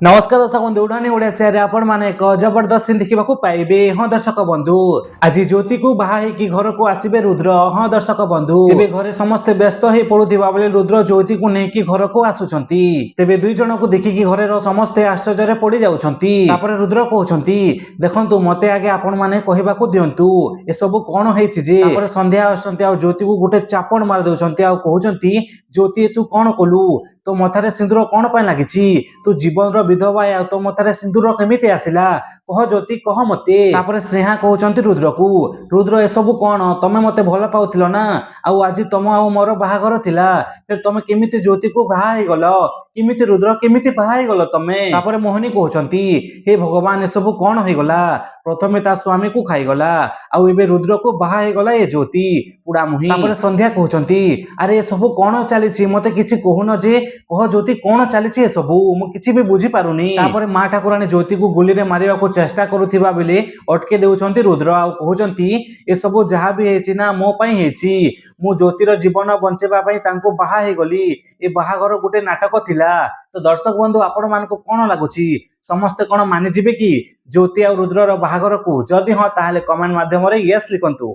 ନମସ୍କାର ଦର୍ଶକ ବନ୍ଧୁ, ଉଡ଼ାନି ଓଡ଼ିଶାରେ ଆପଣମାନେ ଏକ ଜବରଦସ୍ତ ସିନ୍ ଦେଖିବାକୁ ପାଇବେ। ହଁ ଦର୍ଶକ ବନ୍ଧୁ, ଆଜି ଜ୍ୟୋତିକୁ ବାହା ହେଇକି ଘରକୁ ଆସିବେ ରୁଦ୍ର। ହଁ ଦର୍ଶକ ବନ୍ଧୁ, ତେବେ ଘରେ ସମସ୍ତେ ବ୍ୟସ୍ତ ହେଇ ପଡୁଥିବା ବେଳେ ରୁଦ୍ର ଜ୍ୟୋତିକୁ ନେଇକି ଘରକୁ ଆସୁଛନ୍ତି। ତେବେ ଦୁଇ ଜଣଙ୍କୁ ଦେଖିକି ଘରେର ସମସ୍ତେ ଆଶ୍ଚର୍ଯ୍ୟରେ ପଡି ଯାଉଛନ୍ତି। ତାପରେ ରୁଦ୍ର କହୁଛନ୍ତି, ଦେଖନ୍ତୁ, ମତେ ଆଗେ ଆପଣମାନେ କହିବାକୁ ଦିଅନ୍ତୁ, ଏସବୁ କଣ ହେଇଛି ଯେ। ତାପରେ ସନ୍ଧ୍ୟା ଆସୁଛନ୍ତି ଆଉ ଜ୍ୟୋତିକୁ ଗୋଟେ ଚାପଡ଼ ମାରି ଦଉଛନ୍ତି ଆଉ କହୁଛନ୍ତି, ଜ୍ୟୋତି, ତୁ କଣ କଲୁ? ତୋ ମଥାରେ ସିନ୍ଦୁର କଣ ପାଇଁ ଲାଗିଛି? ତୁ ଜୀବନର ବିଧବା ଆଉ ତୋ ମଥାରେ ସିନ୍ଦୁର କେମିତି ଆସିଲା? କହ ଜ୍ୟୋତି, କହ ମତେ। ତାପରେ ସ୍ନେହା କହୁଛନ୍ତି ରୁଦ୍ରକୁ, ରୁଦ୍ର, ଏସବୁ କଣ? ତମେ ମତେ ଭଲ ପାଉଥିଲ ନା? ଆଉ ଆଜି ତମ ଆଉ ମୋର ବାହାଘର ଥିଲା, ଫେର ତମେ କେମିତି ଜ୍ୟୋତିକୁ ବାହା ହେଇଗଲ? କେମିତି ରୁଦ୍ର, କେମିତି ବାହା ହେଇଗଲ ତମେ? ତାପରେ ମୋହିନୀ କହୁଛନ୍ତି, ହେ ଭଗବାନ, ଏସବୁ କଣ ହେଇଗଲା? ପ୍ରଥମେ ତା ସ୍ୱାମୀକୁ ଖାଇଗଲା ଆଉ ଏବେ ରୁଦ୍ରକୁ ବାହା ହେଇଗଲା ଏ ଜ୍ୟୋତି ପୁଡା ମୁହିଁ। ତାପରେ ସନ୍ଧ୍ୟା କହୁଛନ୍ତି, ଆରେ, ଏସବୁ କଣ ଚାଲିଛି? ମତେ କିଛି କହୁନ ଯେ। କହ ଜ୍ୟୋତି, କଣ ଚାଲିଛି ଏସବୁ? ମୁଁ କିଛି ବି ବୁଝିପାରୁନି। ତାପରେ ମା ଠାକୁରାଣୀ ଜ୍ୟୋତିକୁ ଗୁଲିରେ ମାରିବାକୁ ଚେଷ୍ଟା କରୁଥିବା ବେଳେ ଅଟକେଇ ଦେଉଛନ୍ତି ରୁଦ୍ର ଆଉ କହୁଛନ୍ତି, ଏସବୁ ଯାହା ବି ହେଇଛି ନା, ମୋ ପାଇଁ ହେଇଛି। ମୁଁ ଜ୍ୟୋତିର ଜୀବନ ବଞ୍ଚେଇବା ପାଇଁ ତାଙ୍କୁ ବାହା ହେଇଗଲି। ଏ ବାହାଘର ଗୋଟେ ନାଟକ ଥିଲା। ତ ଦର୍ଶକ ବନ୍ଧୁ, ଆପଣ ମାନଙ୍କୁ କଣ ଲାଗୁଛି? ସମସ୍ତେ କଣ ମାନିଯିବେ କି ଜ୍ୟୋତି ଆଉ ରୁଦ୍ରର ବାହାଘରକୁ? ଯଦି ହଁ, ତାହେଲେ କମେଣ୍ଟ ମାଧ୍ୟମରେ ୟେସ୍ ଲିଖନ୍ତୁ।